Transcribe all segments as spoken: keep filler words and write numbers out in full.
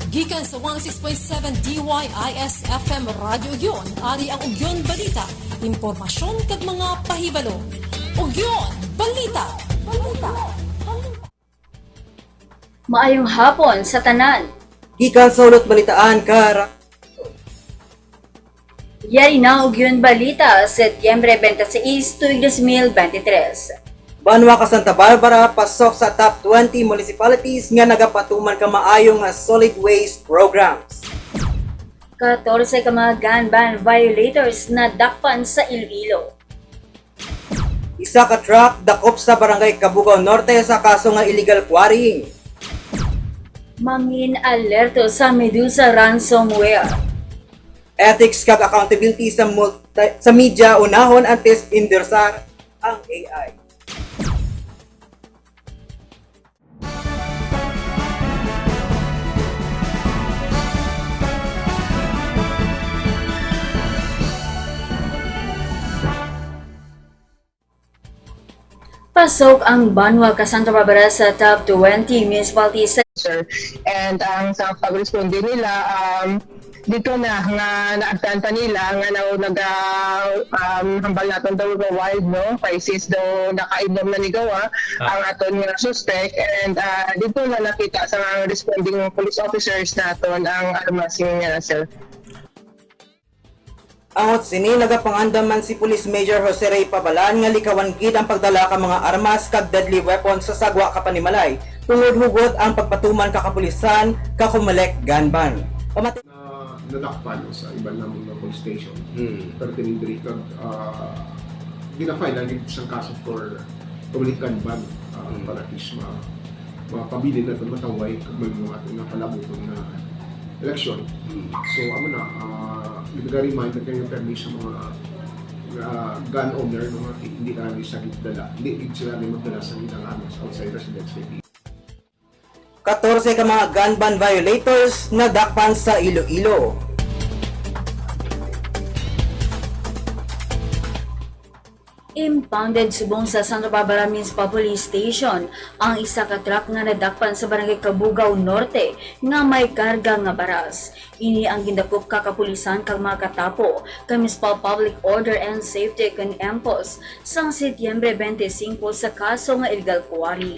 Gikan sa one oh six point seven D Y I S F M Radyo Ugyon, ari ang Ugyon Balita. Impormasyon kag mga pahibalo. Ugyon Balita. Balita. Maayong hapon sa tanan. Gikan sa Hulot Balitaan, kara Yari na ang Ugyon Balita, Setyembre twenty-six, tuig dos mil bente tres. Banwa ka Santa Barbara, pasok sa top twenty municipalities nga nagapatuman ka maayo nga solid waste programs. Katorse ka mga gun ban violators nadakpan sa Iloilo. Isa ka truck dakop sa Barangay Cabugao Norte sa kaso nga illegal quarrying. Mangin alerto sa Medusa ransomware. Ethics kag accountability sa multi-, sa media unahon antes endorsar ang A I. Pasok ang banwa ka Santa Barbara sa top twenty municipalities sa Sir. And ang sa pagresponde nila, um, dito na nga naabtan pa nila nga na, naga, um, hambal naton daw nga wild, no, crisis daw, nakainom na ni gawa ang aton nga suspect, and, ah, dito na nakita sa mga responding police officers naton ang armas niya, sir. Angot sini, nagapangandam man si Police Major Jose Rey Pabalan nga likawan gid ang pagdala ka mga armas kag deadly weapon sa sagwa ka panimalay, tungod hugot ang pagpatuman ka kapulisan ka Comelec gun ban. Pamati- Na nadakpan sa iban namon nga police station. Hmm. Pero tinindri kag, ah, gina-file na gid sang kaso for Comelec gun ban, ah, Hmm. para at least ma-, mapabilin naton matawhay kag may mga aton nga palabuton nga eleksyon. Hmm. So, amo na, ah, nag-remind na kayo permi sa mga, ah, gun owner, no, nga hindi na ni sa dala, hindi gid sila ni magdala sa ilang armas outside residence. Katorse ka mga gun ban violators nadakpan sa Iloilo. Impounded subong sa Santa Barbara Municipal Police Station ang isa ka truck nga nadakpan sa Barangay Cabugao Norte nga may karga nga baras. Ini ang gindakop ka kapulisan kag mga katapo kag Municipal Public Order and Safety kun MPOS sang Setyembre twenty-five sa kaso nga illegal quarry,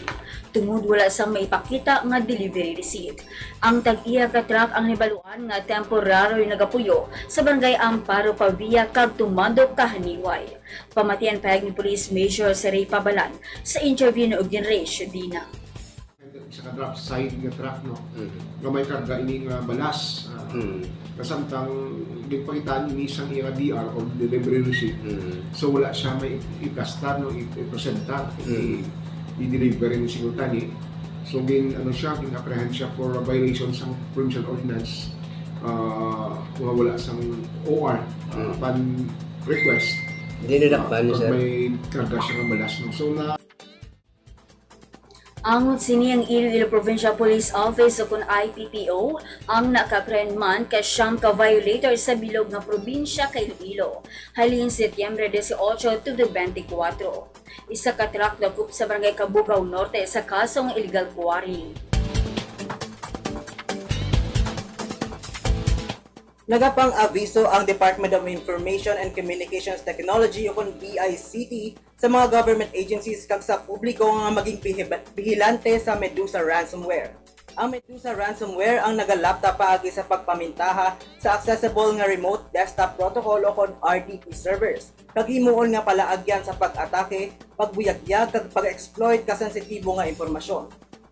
tungod wala sang maipakita nga delivery receipt. Ang tag-iya ka truck ang nahibaluan nga temporaryo nagapuyo sa Barangay Amparo Pavia kag tumandok ka Haniway. Pamati ang pahayag ni Police Major Serey Pabalan sa interview ni Ugin Reyes Dina. Isa ka drop side nga truck, no? Mm. Nga may karga ini nga balas. Ah, Mm. nga samtang ginpakitaan ini sang iya D R o delivery receipt. Mm. So, wala siya may i-, iplastar, no? I-, ipresenta, i-, Mm. i-deliver ini sa simultani. So, gin-, ano siya, gin-apprehend siya for a violation sang provincial ordinance, ah, nga wala sang O R, ah, Mm. upon request. Hindi nadakpan, Ah, pag sir. May karga siya nga balas, no? So, na Angot sini ang Iloilo Provincial Police Office o kun I P P O ang naka-apprehend man ka siyam ka violator sa bilog nga probinsya ka Iloilo halin Setyembre dieciocho to twenty-four. Isa ka truck dakop sa Barangay Cabugao Norte sa kaso nga illegal quarry. Nagapang-aviso ang Department of Information and Communications Technology o kun D I C T sa mga government agencies kag sa publiko nga maging bihiba-, bihilante sa Medusa ransomware. Ang Medusa ransomware ang nagalapta paagi sa pagpamintaha sa accessible nga remote desktop protocol o kon R D P servers, kag himuon nga palaagyan sa pag-atake, pagbuyagyag, kag pag-exploit ka sensitibo nga impormasyon.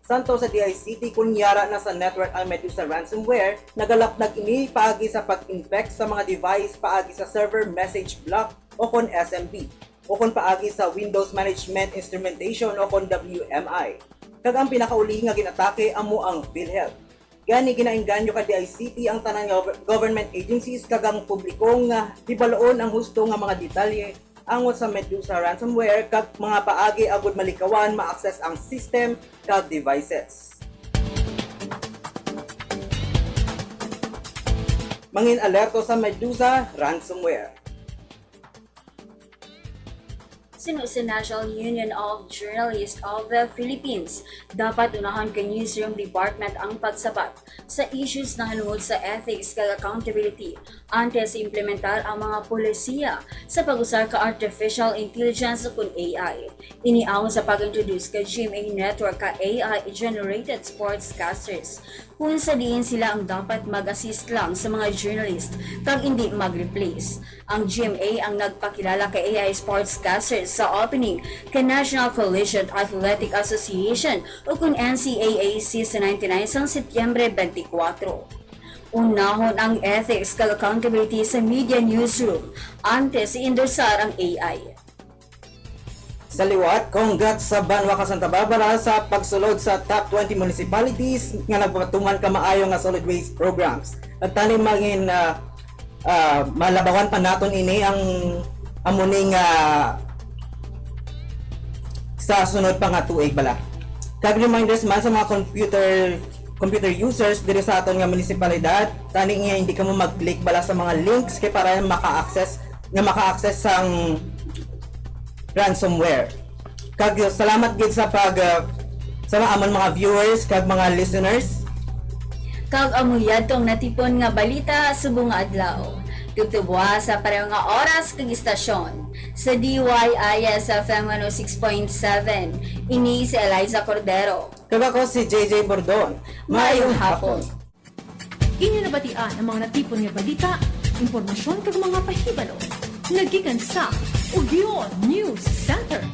Santo sa D I C T, kun yara na sa network ang Medusa ransomware, nagalaplag ini paagi sa pag-infect sa mga device paagi sa server message block o kon S M B, o kon paagi sa Windows Management Instrumentation o kon W M I. Kag ang pinakaulihi nga ginatake amo ang PhilHealth. Gani, ginaengganyo ka D I C T ang tanan nga gov-, government agencies kag ang publiko nga hibaloon ang husto nga mga detalye angot sa Medusa ransomware kag mga paagi agud malikawan ma-access ang system kag devices. Mangin alerto sa Medusa ransomware. President sa National Union of Journalists of the Philippines, dapat unahon kay Newsroom Department ang pagsabat sa issues nahanungod sa ethics kag accountability antes implementar ang mga polisiya sa pag-usar ka artificial intelligence ukon A I. Ini alang sa pag-introduce ka G M A network ka A I-generated sportscasters, kung sa diin sila ang dapat mag-assist lang sa mga journalist kag indi mag-replace. Ang G M A ang nagpakilala ka A I sportscasters sa opening ka National Collegiate Athletic Association ukon N C A A C sa ninety-nine sang Setyembre twenty-four. Unahon ang ethics kag accountability sa media newsroom antes i-endorsar ang A I. Sa liwat, congrats sa banwa ka Santa Barbara sa pagsulod sa top twenty municipalities nga nagpatuman ka maayo nga solid waste programs. At tani mangin uh, uh, malabawan pa naton ini ang amuning uh, sa sunod pa nga tuig bala. Kag reminders man sa mga computer computer users diri sa aton nga munisipalidad, tani nga hindi kamo mag-click bala sa mga links kay para maka-access nga maka-access sang ransomware. Kag salamat gid sa pag uh, sa mga amon mga viewers kag mga listeners. Kag amo yadtong natipon nga balita subong nga adlaw. Tubtob sa pareho nga oras kag istasyon sa D Y I S F M one oh six point seven. Ini si Eliza Cordero. Kag ako si J J Bordon. Maayong hapon. Inyo nabatian ang mga natipon nga balita, impormasyon kag mga pahibalo nga gikan sa Ugyon News Center.